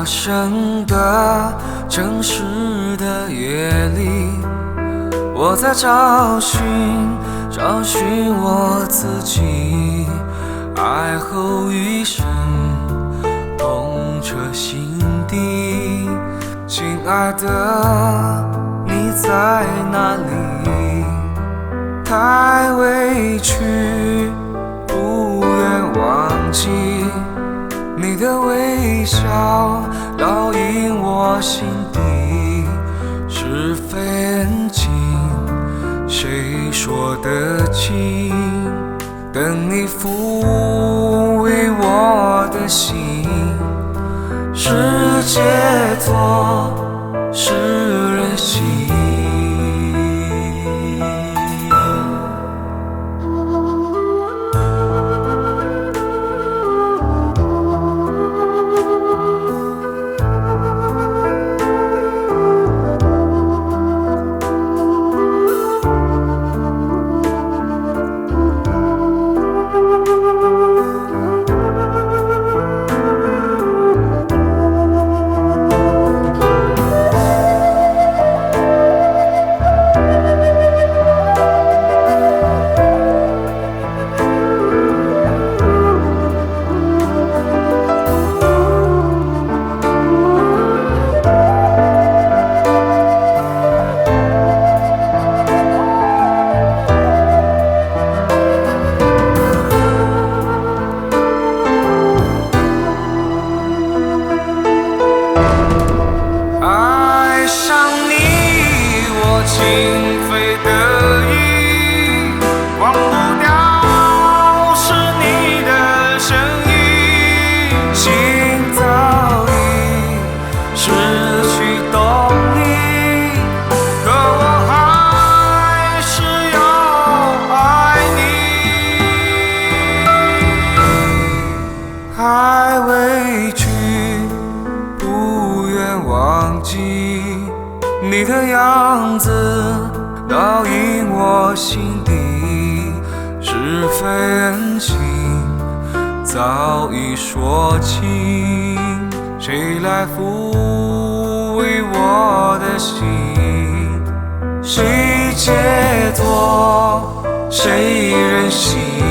陌生的城市的夜里，我在找尋，找尋我自己。愛後餘生，痛徹心底。親愛的，你在哪裡？太委屈，不願忘記。你的微笑烙印我心底，是非恩情，誰說得清？等你撫慰我的心，是解脫，是任性。愛上你，我情非得已，忘不掉是你的身影，心早已失去動力，可我還是要愛你。太委屈，不願忘記你的樣子，烙印我心底，是非恩情早已說清，誰來撫慰我的心？誰解脫，誰任性？